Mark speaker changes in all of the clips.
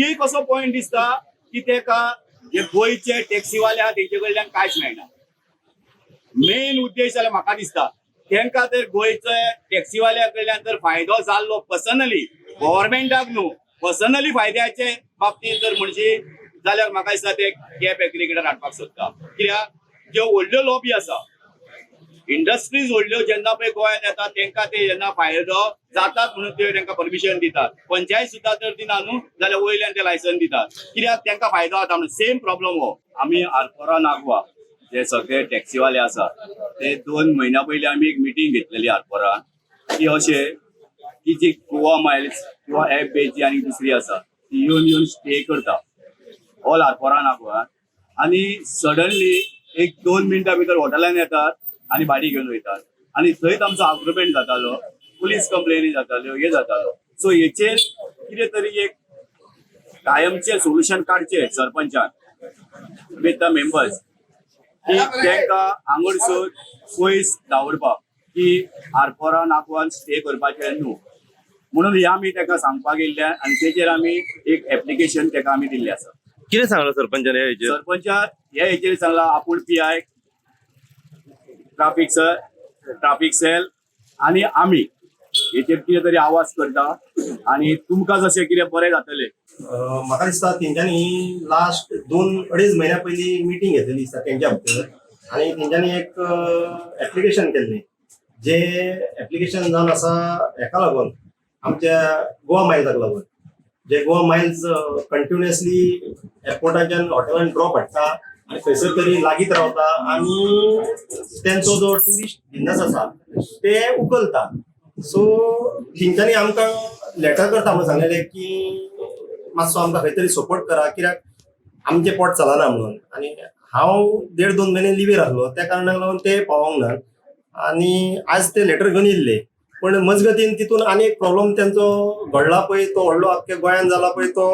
Speaker 1: एक असो पॉयंट दिसता की तेका जे गोंयचे टॅक्सीवाले आहा तेंचे कडल्यान कांयच मेळना. मेन उद्देश जाल्यार म्हाका दिसता, तेंका तर गोंयचे टॅक्सीवाल्या कडल्यान जर फायदो जाल्लो पर्सनली, गव्हर्मेंटाक न्हू, पर्सनली फायद्याचे बाबतींत जर म्हणशी जाल्यार म्हाका दिसता ते कॅब एग्रीगेटर हाडपाक सोदता. कित्याक ज्यो व्हडल्यो लॉबी आसा, इंडस्ट्रीज व्हडल्यो जेन्ना पळय गोंयांत येता, तेंका ते जेन्ना फायदो जातात म्हणून ते तेंका परमिशन दितात. पंचायत सुद्दां जर दिना न्हू जाल्यार वयल्यान ते लायसन दितात, कित्याक तेंका फायदो जाता म्हणून. सेम प्रॉब्लम हो. आमी आरपोरा नागवा जे सगळे टॅक्सीवाले आसा, ते 2 म्हयन्या पयलीं आमी एक मिटींग घेतलेली आरपोरा, की अशें की जी गोवा मायल्स किंवा एप बेची आनी दुसरी आसा, ती येवन येवन स्टे करता ऑल आरपोरा नागवा आनी सडनली एक 2 मिनटां भितर हॉटेलान येतात आनी भाडी घेवन वयतात आनी थंयच आमचो आर्ग्युमेंट जातालो, पुलीस कंप्लेनी जाताल्यो, हे जातालो. सो हेचेर कितें तरी एक कायमचें सोल्युशन काडचें सरपंचान विथ the members, की तांकां हांगसर पयस दवरपाक, की आरपोरा नागवान स्टे करपाचें न्हू म्हणून. हे आमी ताका सांगपाक येयल्ले आनी तेचेर आमी एक एप्लिकेशन ताका आमी दिल्लें आसा.
Speaker 2: कितें सांगलां सरपंचान ह्या हेचेर?
Speaker 1: सरपंचान हे हेचेर सांगला, आपूण PI, traffic sir, traffic cell आनी आमी हेचेर कितें तरी आवाज करता आनी तुमकां जशें कितें बरें जातलें.
Speaker 3: म्हाका दिसता तेंच्यांनी लास्ट 2-2.5 म्हयन्या पयलीं मिटींग घेतलेली दिसता तेंच्या भितर आनी तेंच्यांनी एक एप्लिकेशन केल्लें, जे एप्लिकेशन जावन आसा हेका लागून, आमच्या गोवा मायल्साक लागून, जे गोवा मायल्स कंटिन्युअसली एअरपोर्टाच्यान हॉटेलान ड्रॉप हाडटा आनी खंयसर तरी लागींच रावता आनी तेंचो जो ट्युरिस्ट बिझनस आसा ते उखलता. सो तेंच्यांनी आमकां लेटर करता म्हणून सांगलेलें की मातसो आमकां खंय तरी सपोर्ट करा, कित्याक आमचें पोट चलना म्हणून. आनी हांव देड 2 म्हयने लिवीर आसलो, त्या कारणाक लागून ते पावोंक ना आनी आज ते लेटर घेवन येयल्ले. पण मजगतीन तितून आनी एक प्रॉब्लम तेंचो घडला पळय, तो व्हडलो आख्ख्या गोंयान जाला पळय, तो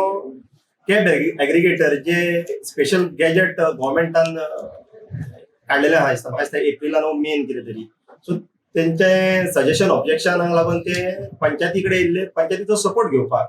Speaker 3: कॅब एग्रिगेटर, जे स्पेशल गॅजेट गव्हर्मेंटान काडलेले आहा दिसता, म्हाका दिसता एप्रिलान वो मेन कितें तरी. सो तेंचे सजेशन ऑब्जेक्शनाक लागून ते पंचायती कडेन येयल्ले, पंचायतीचो सपोर्ट घेवपाक.